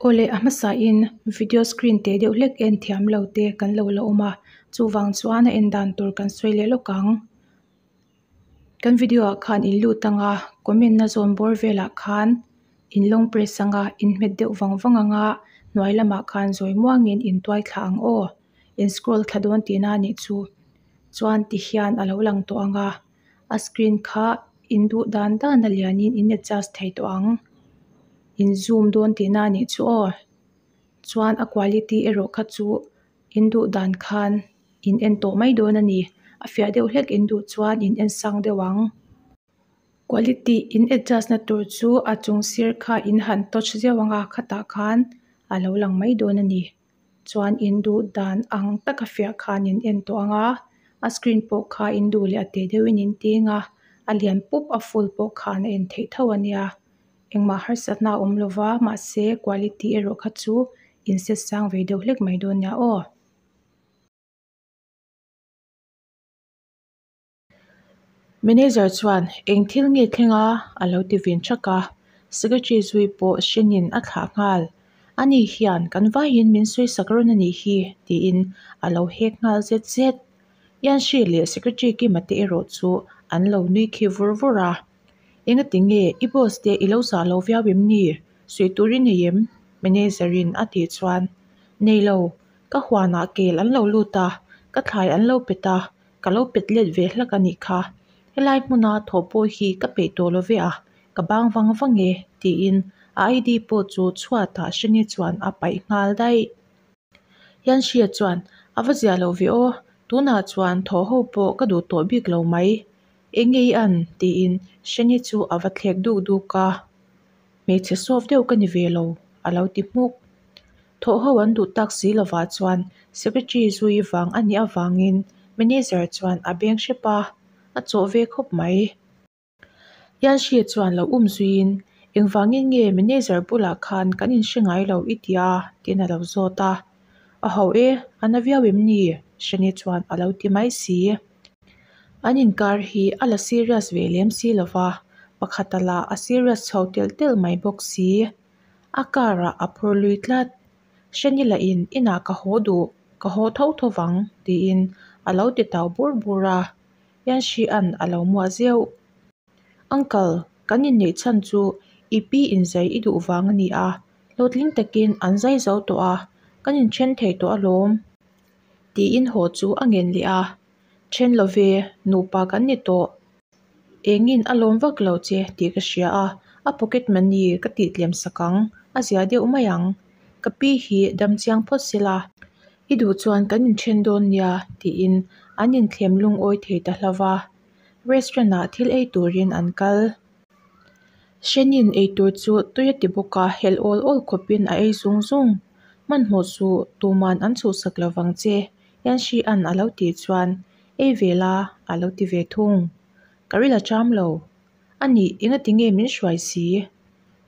Awle a hmasain video screen teh deuh hlek en thiam lo te kan lo la awm a, chuvang chuan a en dan tur kan sawi leh lawk ang. Kan video ah khan in lut anga comment na zawn bawr velah khan in long press anga in hmet deuh vang vang anga hnuai lamah khan zawi muangin in tuai thla ang aw. In scroll thla dawn tihna a nih chu. Chuan tihian a lo lang tawh anga a screen kha in duh dan dan a lianin in adjust thei tawh ang. In zoom dawn tihna a nih chu aw. Chuan a quality erawh kha chu in duh dan khan in en tawh mai dawn a ni. A fiah deuh hlek in duh chuan in en sang deuh ang. Quality in adjust na tur chu a chung sir kha in han touch zeuh ang a, khatah khan a lo lang mai dawn a ni. Chuan in duh dan ang taka fiah khan in en tawh ang a, a screen pawh kha in duh leh a teh deuhin in ting a, a lian pup a full pawh khan a en theih tho a nia. Engmah harsatna a awm lo va, mahse quality erawh kha chu in set sang ve deuh hlek mai dawn nia aw. Manager chuan eng thil nge thleng a? a lo ti vin thak a, secretary zui pawh hrenin a thlah nghal. Ani hian kan vaiin min sawisak rawn a nih hi tiin a lo hek nghal zet zet. Yanshi leh secretary Kima te erawh chu an lo nui khi vur vur a. Engati nge i boss te i lo zah lo viau em ni? Suih tur i nei em? Manager in a tih chuan, Nei lo, ka huanah kel an lo lut a, ka thlai an lo pet a, ka lo pet let ve hlak a nih kha. Helai hmuna thawh pawh hi ka peih tawh lo ve a, ka bang vang vang e, tiin a ID pawh chu chhuatah Shani chuan a paih nghal daih. Yanshia chuan, A va zia lo ve aw, tunah chuan thawh ho pawh ka duh tawh bik lo mai. Eng nge i an? tiin Shani chu a va thlek duk duk a. Hmeichhe soft deuh ka ni ve lo, a lo ti hmuk. Thawh ho an duh tak si lovah chuan secretary zui vang a nih avangin manager chuan a beng hrep a, a chawh ve khawp mai. Yanshi chuan lo um zuiin, Engvangin nge manager bulah khan kan inhre ngai lo i ti a? tiin a lo zawt a. A ho e, a na viau em ni? Shani chuan a lo ti mai si. An inkar hi a la serious ve lem si lo va, pakhata lah a serious chho telh telh mai bawk si. A car ah a phur lui tlat. Hreni lahin inah ka haw duh, ka haw tho tho vang tiin a lo ti tau bur bur a, Yanshi-a'n a lo muah zeuh. Uncle, kan inneih chhan chu i pi inzai i duh vang a ni a, hlawhtling takin an zai zo tawh a, kan inthen thei tawh alawm tiin haw chu a ngen leh a. Then lo ve, nupa kan ni tawh. Engin a lawm vak lo che tih ka hria a, a pocket money ka tih tlem sak ang, a zia deuh mai ang. Ka pi hi dam chiang phawt sela, i duh chuan kan inthen dawn nia tiin an inthlem lungawi thei ta hlo va. Restaurant ah thil ei turin an kal. Hrenin eitur chu tui a ti bawk a, helh awl awl khawpin a ei zung zung. Hmanhmawh suh, tuman an chhuhsak lovang che, Yanshi-a'n a lo tih chuan, Ei ve la, a lo ti ve thung. Ka ril a cham lo. A nih, engati nge min hruai si?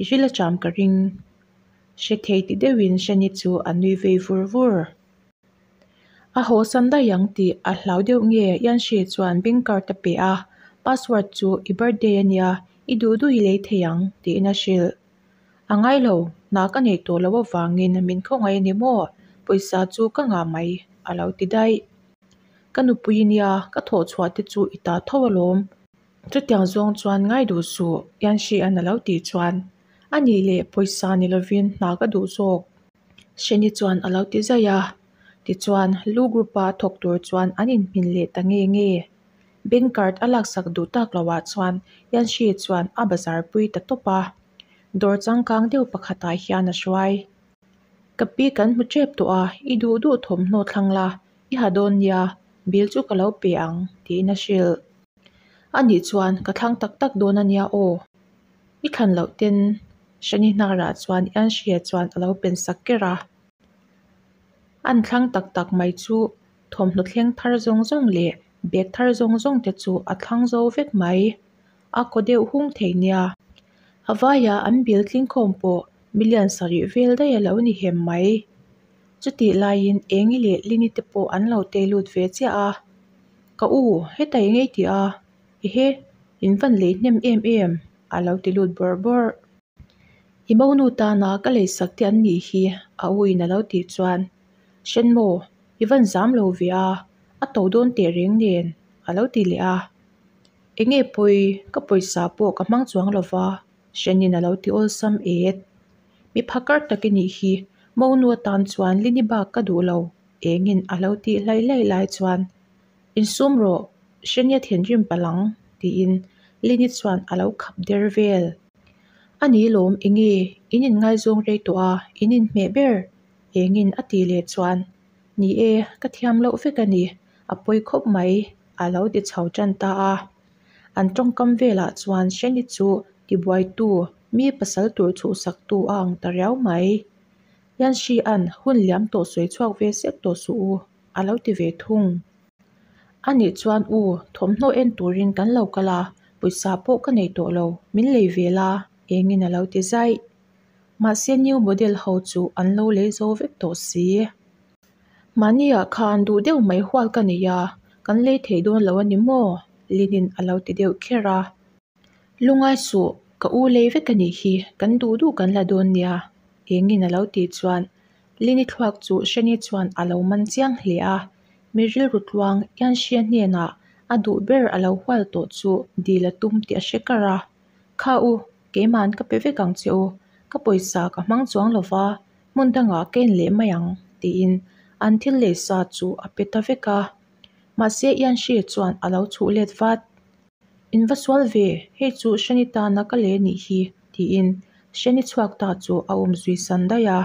I ril a cham ka ring. Hre thei ti deuhin Shani chu a nui vei vur vur. A haw san daih ang tih a hlau deuh nge Yanshi chuan bank card a pe a, password chu i birthday a nia, i duh duh i lei thei ang tiin a hrilh. A ngai lo, hna ka neih tawh loh avangin min khawngaih a ni maw? Pawisa chu ka ngah mai, a lo ti daih. Ka nupui nia, ka thawh chhuah te chu i ta tho alawm. Chutiang zawng chuan ngai duh suh, Yanshi-a'n a lo tih chuan, A nih leh pawisa ni lovin hna ka duh zawk. Shani chuan a lo ti zaih a. Tichuan, Lu Group-a thawk tur chuan an inhmin leh ta nge nge. Bank card a laksak duh tak loah chuan Yanshi chuan a bazar pui ta tawp a. Dawr changkang deuh pakhatah hian a hruai. Ka pi kan hmu tep tawh a, i duh duh thawmhnaw thlang la, i ha dawn nia, bill chu ka lo pe ang, tiin a hrilh. Anih chuan ka thlang tak tak dawn a nia aw. I thlan loh ten Shani hnarah chuan Yanshia chuan a lo pen sak ker a. An thlang tak tak mai chu thawmhnaw thleng thar zawng zawng leh bag thar zawng zawng te chu a thlang zo vek mai. A kaw deuh hung thei nia. A vaia an bill tlingkhawm pawh million sarih vel daih a lo ni hem mai. Chutih laiin Engi leh Lini te pawh an lo tei lut ve chiah a. Ka u, heta eng ei tih a? Ehe, in van lei hnem em em, a lo ti lut bawrh bawrh. I monu tana ka leisak te an nih hi a u in a lo tih chuan, Shen maw, i van zam lo ve a, a to dawn teh reng nen a lo ti leh a. Enge pawi, ka pawisa pawh ka hmang chuang lo va Shen in a lo ti awlsam et. Mi phakar tak i nih hi, monu atan chuan Lini bak ka duh lo engin a lo tih hlaih hlaih lai chuan, Insum rawh, Shenia thinrim palh ang tiin Lini chuan a lo khap der vel. A ni lawm enge in inngaizawng rei tawh a, in inhmeh ber engin a tih leh chuan, Ni e, ka thiam loh vek a ni, a pawi khawp mai a lo ti chho tan ta a. An tawngkam velah chuan Sheni chu tibuaitu, mi pasal tur chhuhsaktu a ang ta riau mai. Yanshi-a'n hun liam tawh sawi chhuak ve sek tawh suh u, a lo ti ve thung. A nih chuan u, thawmhnaw en turin kan lo kal a, pawisa pawh ka nei tawh lo, min lei ve la, engin a lo ti zaih. Mahse new model ho chu an lo lei zo vek tawh si. Mahniah khan duh deuh mai hual ka nei a, kan lei thei dawn lo a ni maw? Linin a lo ti deuh kher a. Lungai suh, ka u lei vek a nih hi, kan duh duh kan la dawn nia, engin a lo tih chuan Lini thluak chu Shani chuan a lo man chiang hle a, mi rilru tluang Yanxia hnenah a duh ber a lo hual tawh chu dil a tum tih a hre kar a. Kha u, keiman ka pe vek ang che u, ka pawisa ka hmang chuang lo va, hmun dangah ka en leh mai ang, tiin an thil lei sa chu a pe ta vek a. Mahse Yanxia chuan a lo chhuh let vat. In va sual ve, hei chu Shani tana ka leh nih hi, tiin Shani chhuak ta chu a awm zui san daih a.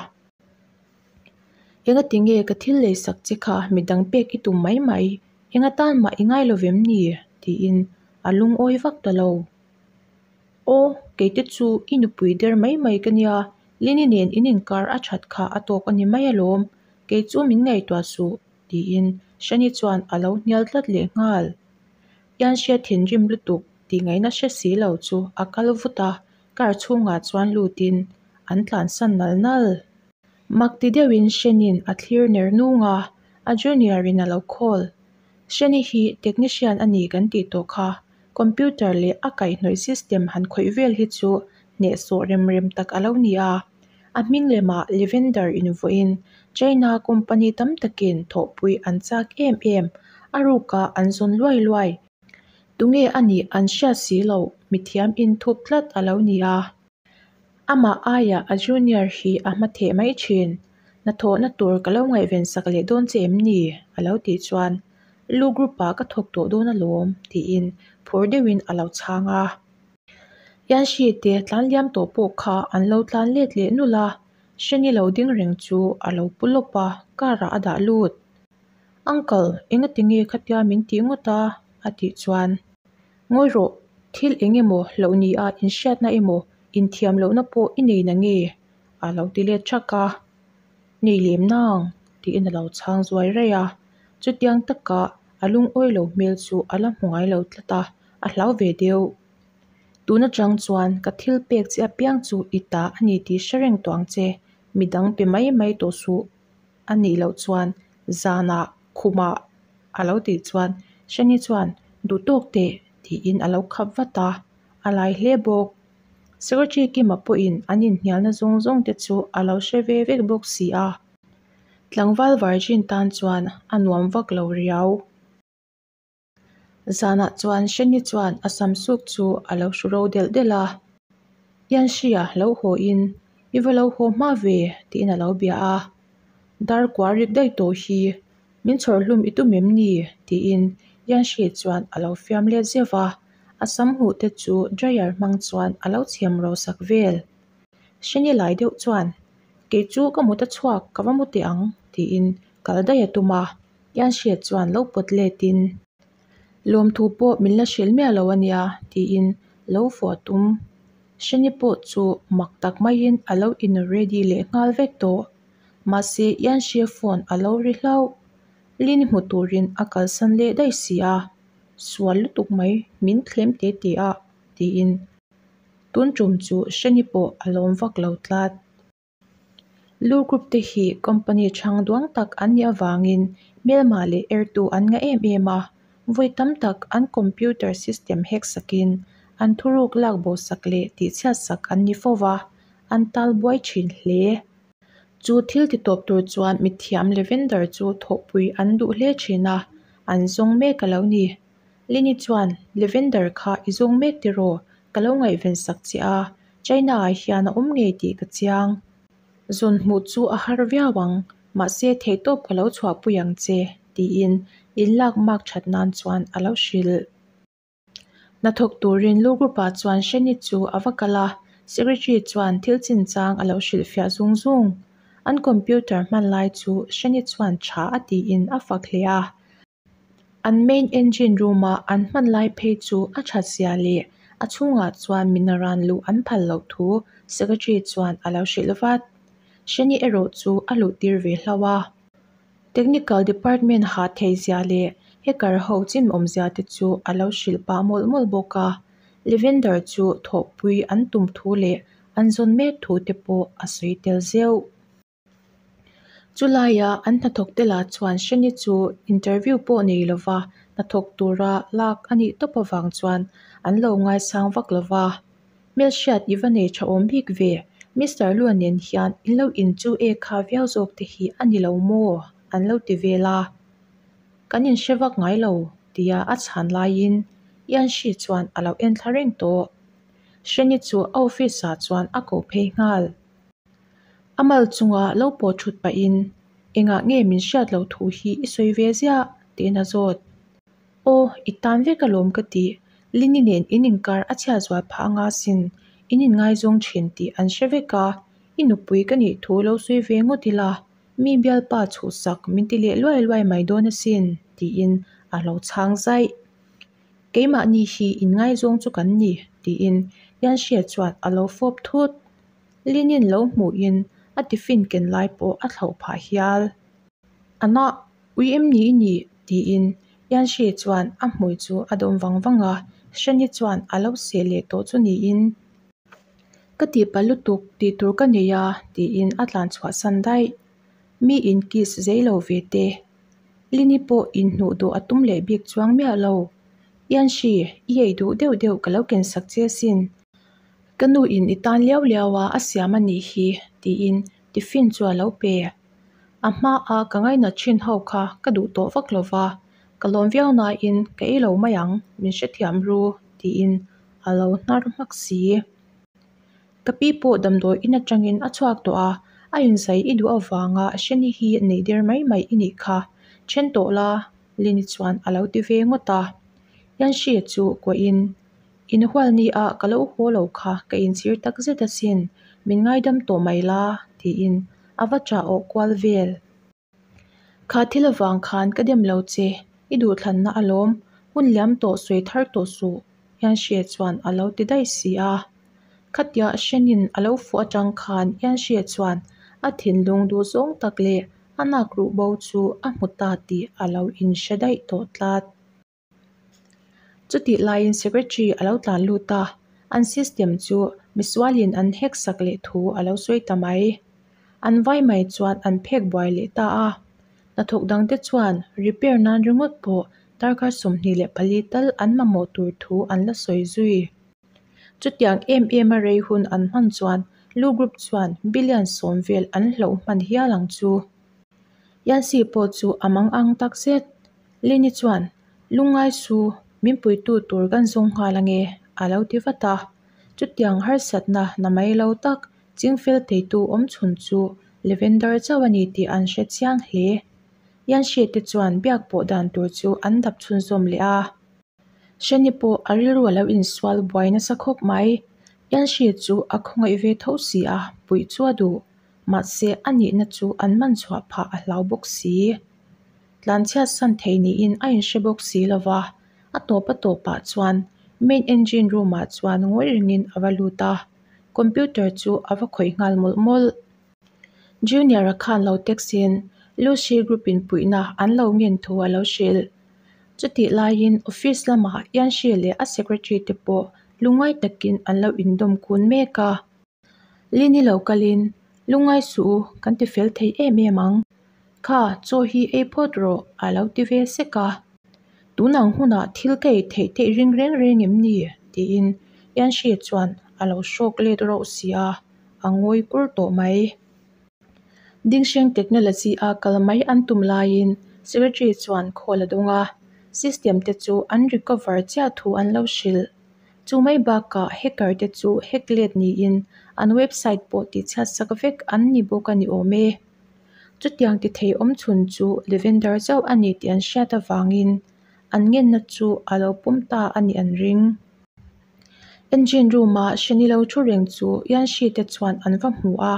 Engati nge ka thil leisak che kha midang pek i tum mai mai, enga tan mah i ngai lo vem ni? tiin a lungawi vak ta lo. Aw, keite chu i nupui der mai mai ka nia, Lini nen in inkar a that kha a tawk a ni mai alawm, kei chu min ngaihtuah suh, tiin Shani chuan a lo hnial tlat leh nghal. Yanxia thinrim lutuk tih ngaihna hre si lo chu a kal vut a, car chhungah chuan lutin an tlansan nal nal. Mak ti deuhin Shenin a thlir ner nung a, a junior in a lo call. Sheni hi technician a ni kan tih tawh kha, computer leh a kaihhnawih system han khawih vel hi chu hnehsawh rem rem tak a lo ni a. A hming lemah Lavender invuahin China company tam takin thawhpui an chak em em, a rukah an zawn luai luai. Tunge a nih an hriat si loh, mithiam inthup tlat a lo ni a. Amah aiah a junior hi a hma theh mai thin. Hnathawhna tur ka lo ngaihven sak leh dawn che em ni? a lo tih chuan, Lu group ah ka thawk tawh dawn alawm tiin phur deuhin a lo chhang a. Yanxi te tlan liam tawh pawh kha an lo tlan let leh nulh a, Shani lo ding reng chu a lo pu lawp a, car ah a dah lut. Uncle, engati nge khatia min tih ngawt a? a tih chuan, Ngawi rawh, thil eng emaw hlauh ni a inhriatna emaw inthiam lohna pawh i nei na nge? a lo ti let thak a. Nei lem nang, tiin a lo chhang zuai raih a. Chutiang taka a lungawi lo hmel chu a la hmu ngai lo tlat a, a hlau ve deuh. Tun atang chuan ka thil pek che apiang chu i ta a ni tih hre reng tawh ang che, midang pe mai mai tawh suh. A nih loh chuan zanah khumah a lo tih chuan Shani chuan duh tawk teh tiin a lo khap vat a, a lai hle bawk. Secretary Kima pawhin an inhnialna zawng zawng te chu a lo hre ve vek bawk si a, tlangval virgin tan chuan a nuam vak lo riau. Zanah chuan Shani chuan a sam suk chu a lo hru ro delh delh a, Yanxia lo haw in i va lo haw hma ve tiin a lo bia a, Dar kua rik daih tawh hi min chhawr hlum i tum em ni? tiin Yanxia chuan a lo fiam let zeuh va, a sam huh te chu dryer hmang chuan a lo chhem ro sak vel. Shani lai deuh chuan Kei chu ka mut a chhuak ka va mu teh ang tiin kal daih a tum a. Yanxia chuan lo pawt letin, Lawmthu pawh min la hrilh miah lo a nia, tiin lo vuah tum. Shani pawh chu mak tak maiin a lo in ready leh nghal vek tawh. Mahse Yanxia phone a lo ri hlauh. Lin hmu turin a kalsan leh daih si a, Sual lutuk mai, min thlem te te a, tiin tun tum chu Shani pawh a lawm vak lo tlat. Lu Group te hi company chhang duang tak an nih avangin hmelma leh ertu an ngah em em a, vawi tam tak an computer system hack sakin an thuruk lak bo sak leh tihchhiat sak an ni fo va, an talbuai thin hle. Chu thil titawp tur chuan mithiam Lavender chu thawhpui an duh hle thin a, an zawng mek a lo ni. Lini chuan, Lavender kha i zawng mek tiraw? Ka lo ngaihven sak che a, China ah hian a awm ngei tih ka chiang. Zawn hmuh chu a har viau ang, mahse theihtawp ka lo chhuahpui ang che, tiin inlak mak that nan chuan a lo hrilh. Hnathawk turin lu group-ah chuan Shani chu a va kal a, secretary chuan thil chinchang a lo hrilhfiah zung zung. An computer hman lai chu Shani chuan tha a tiin a fak hle a. An main engine room-a an hman lai phei chu a that zia leh a chhungah chuan mi naran luh an phal loh thu secretary chuan a lo hrilh vat. Shani erawh chu a luh tir ve hlauh a. Technical department hah theih zia leh hacker ho chim awmzia te chu a lo hrilh pah mawlh mawlh bawk a. Lavender chu thawhpui an tum thu leh an zawn mek thu te pawh a sawi tel zeuh. Chulaia an hnathawk te lah chuan Shani chu interview pawh nei lova hnathawk tura lak a nih tawp avang chuan an lo ngaisang vak lova. Hmelhriat i va nei tha awm bik ve, Mister Lua nen hian in lo in chu e kha viau zawk te hi a ni lo maw? an lo ti vel a. Kan inhre vak ngai lo tia a chhan laiin Yanshi chuan a lo en thla reng tawh. Hreni chu a office ah chuan a ko phei nghal. A mal chunga lo pawh thut pahin, Engah nge min hriat loh thu hi i sawi ve ziah? tiin a zawt. Aw, i tan vek alawm ka ti. Lini nen in inkar a chhiat zual phah anga sin, in inngaizawng thin tih an hre vek a, i nupui ka nih thu lo sawi ve ngawt ila, mi bialpa chhuhsak min ti leh luai luai mai dawn asin, tiin a lo chhang zaih. Keimahni hi inngaizawng chu kan ni, tiin Yanxia chuan a lo fawp thut. Linin lo hmuhin a tiffin ken lai pawh a thlauh phah hial. A na ui em ni i nih? tiin Yanxi chuan a hmui chu a dawm vang vang a, Shani chuan a lo seh leh tawh chu niin. Ka tihpalh lutuk tih tur ka nei a tiin a tlan chhuah san daih. Mi in kiss zei lo ve te. Lini pawh inhnuh duh a tum leh bik chuang miah lo. Yanxi, i ei duh deuh deuh ka lo ken sak che asin. Ka nu in i tan liau liau a a siam a nih hi tiin tiffin chu a lo pe. A hma a ka ngainat thin ho kha ka duh tawh vak lo va, ka lawm viau nain ka ei lo mai ang, min hrethiam ru tiin a lo hnar hmak si. Ka pi pawh damdawi in atangin a chhuak tawh a, a inzai i duh avanga Shani hi neih der mai mai i nih kha, then tawh la Lini chuan a lo ti ve ngawt a. Yanxi chu kuahin Inhual ni a ka lo haw lo kha ka inchhir tak zet asin, min ngaidam tawh mai la, tiin a va chah awh kual vel. Kha thil avang khan ka dem lo che, i duhthlanna alawm, hun liam tawh sawi thar tawh suh, Yanxie chuan a lo ti daih si a. Khatia Shenin a lo fuh atang khan Yanxie chuan a thinlung duhzawng tak leh a nak ruh bo chu a hmu ta tih a lo inhre daih tawh tlat. Chutih laiin secretary a lo tlan lut a, an system chu misualin an hack sak leh thu a lo sawi ta mai. An vai mai chuan an phek buai leh ta a, hnathawk dangte chuan repair nan ringawt pawh darkar 24 tal an mamawh tur thu an la sawi zui. Chutiang em em a rei hun an hman chuan Lu Group chuan billion 10 vel an hloh hman hial ang chu. Yanxi pawh chu a mang ang tak zet. Lini chuan, Lungngai su, min puitu tur kan zawng nghal ange, a lo ti vat a. Chutiang harsatna na mai lo tak chingfel theitu awm chhun chu Lavender chauh a ni tih an hre chiang hle. Yanxi te chuan biak pawh dan tur chu an dap chhunzawm leh a. Shani pawh a rilru a lo insual buai nasa khawp mai. Yanxi chu a khawngaih ve tho si a, puih chu a duh. Mahse, a nihna chu an man chhuah phah a hlau bawk si. Tlanchhiat san thei niin a inhre bawk si lo va, a tawp a tawpah chuan main engine room ah chuan ngawi rengin a va lut a, computer chu a va khawih nghal mawlh mawlh. Junior-a khan lo text in Lucy group in puihna an lo ngen thu a lo hrilh. Chutih laiin office lamah Yanxi leh a secretary te pawh lungngai takin an lo indawm kun mek a. Lini lo kalin, Lungngai suh u, kan ti fel thei em em ang. Kha, chaw hi ei phawt rawh, a lo ti ve sek a. Tun ang hunah thil ka ei theih theih ring reng reng em ni? tiin Yanxi chuan a lo hrawk let rauh si a, a ngawi kur tawh mai. Dingsheng Technology a kal mai an tum laiin Secretary chuan call a dawng a, system te chu an recover chiah thu an lo hrilh. Chu mai bakah hacker te chu hack let niin an website pawh tihchhiat sak vek an ni bawk a ni awm e. Chutiang ti thei awm chhun chu Lavender chauh a ni tih an hriat avangin an ngenna chu a lo pawm ta a nih an ring. Engine room a Shani lo thu reng chu Yanshi te chuan an va hmu a,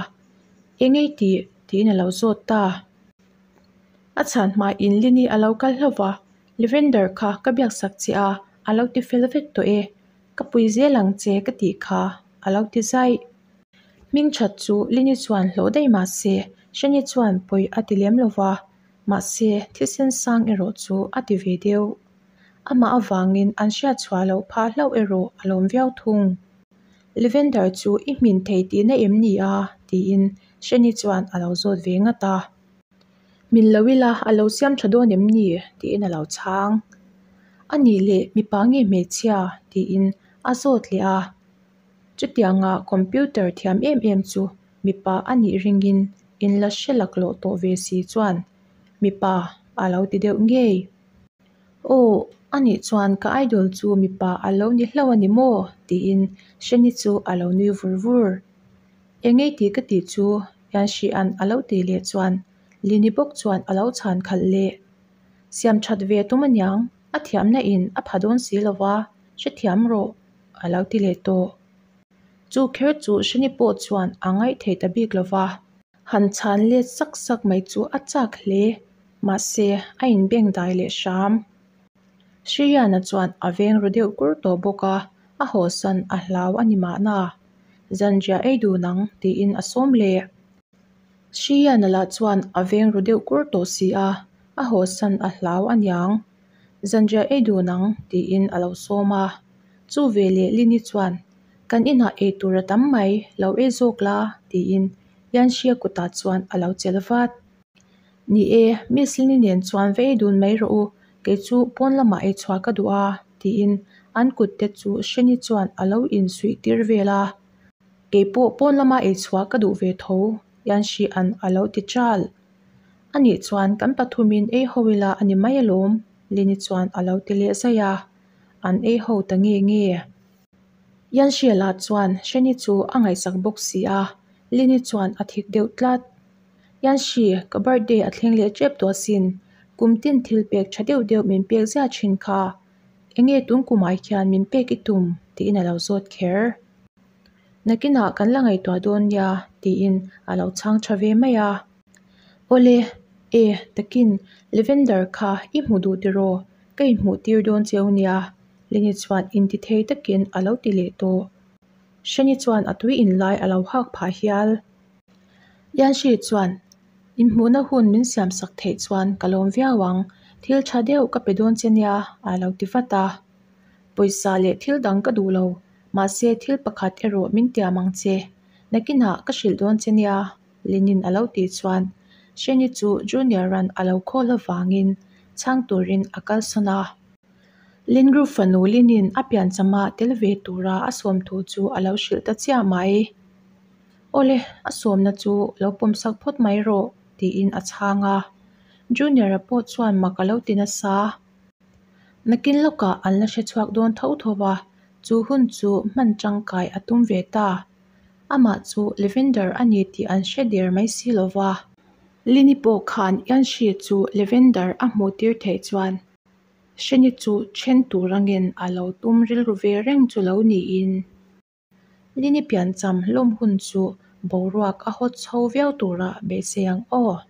Eng ei tih? tiin a lo zawt ta. A chhan hmain Lini a lo kal hlauh va, Lavender kha ka biaksak che a, a lo ti fel vek tawh e. Ka pui zel ang che ka tih kha, a lo ti zaih. Hming that chu Lini chuan hlawh daih mah se, Shani chuan pawi a ti lem lo va, mahse thisen sang erawh chu a ti ve deuh. Amah avangin an hriat chhuah loh phah hlauh erawh a lawm viau thung. Lavender chu i hmin thei tihna em ni a? tiin Shani chuan a lo zawt ve ngat a. Min lo ila a lo siam tha dawn em ni? tiin a lo chhang. A nih leh mipa nge hmeichhia? tiin a zawt leh a. Chutianga computer thiam em em chu mipa a nih ringin in la hre laklawh tawh ve si chuan mipa a lo ti deuh ngei. Aw, a nih chuan ka idol chu mipa a lo ni hlauh a ni maw? tiin Shani chu a lo nui vur vur. Eng ei tih ka tih chu Yanxi'an a lo tih leh chuan Lini bawk chuan a lo chhan khalh leh. Siam that ve tum aniang, a thiamna in a pha dawn si lo va, hrethiam rawh, a lo ti leh tawh. Chu kher chu Shani pawh chuan a ngaih theih ta bik lo va. Han chhan let sak sak mai chu a chak hle. Mahse, a inbeng dai leh hram. Sriyana chuan a veng ru deuh kur tawh bawk a, a hawsan a hlau a ni mahna. Zanriah ei dun ang, tiin a sawm leh. Sriyana lah chuan a veng ru deuh kur tawh si a, a hawsan a hlau a niang. Zanriah ei dun ang, tiin a lo sawm a. Chu veleh Lini chuan, Kan inah ei tur a tam mai, lo ei zawk la, tiin Yanxia kutah chuan a lo chelh vat. Ni e, Miss Lini nen chuan va ei dun mai rawh u, kei chu pawn lamah ei chhuah ka duh a, tiin an kut te chu Shani chuan a lo insuih tir vel a. Kei pawh pawn lama ei chhuah ka duh ve tho, Yanxi-a'n a lo ti chal. Anih chuan kan pathumin ei ho ila a ni mai alawm, Lini chuan a lo ti leh zaih a, an ei ho ta nge nge. Yanxi-a lah chuan Shani chu a ngaihsak bawk si a, Lini chuan a thik deuh tlat. Yanxi, ka birthday a thleng leh tep tawh asin. Kum tin thil pek tha deuh deuh min pek ziah thin kha. Enge tun kumah hian min pek i tum? tiin a lo zawt kher. Nakinah kan la ngaihtuah dawn nia tiin a lo chhang tha ve mai a. Awle, e, takin Lavender kha i hmu duh tiraw? Ka inhmuh tir dawn cheu nia, Lini chuan intithei takin a lo ti leh tawh. Shani chuan a tui inlai a lo hak phah hial. Yanxi chuan, Inhmuhna hun min siamsak theih chuan ka lawm viau ang, thil tha deuh ka pe dawn che nia, a lo ti vat a. Pawisa leh thil dang ka duh lo, mahse thil pakhat erawh min tiam ang che, nakinah ka hrilh dawn che nia, Linin a lo tih chuan Sheni chu Junior-a'n a lo call avangin chhang turin a kalsawn a. Lingru fanu Linin a pianchama tel ve tura a sawm thu chu a lo hrilh ta chiah mai. Awle, a sawmna chu lo pawmsak phawt mai rawh, tiin a chhang a. Junior-a pawh chuan mak a lo ti nasa. Nakin lawkah an la hre chhuak dawn tho tho a, chu hun chu hman tangkai a tum ve ta. Amah chu Lavender a ni tih an hre der mai si lo va. Lini pawh khan Yanxi chu Lavender a hmuh tir theih chuan Sheni chu then tur angin a lo tum rilru ve reng chu lo niin. Lini piancham hlawm hun chu boruak a hawt chho viau tura beisei ang aw.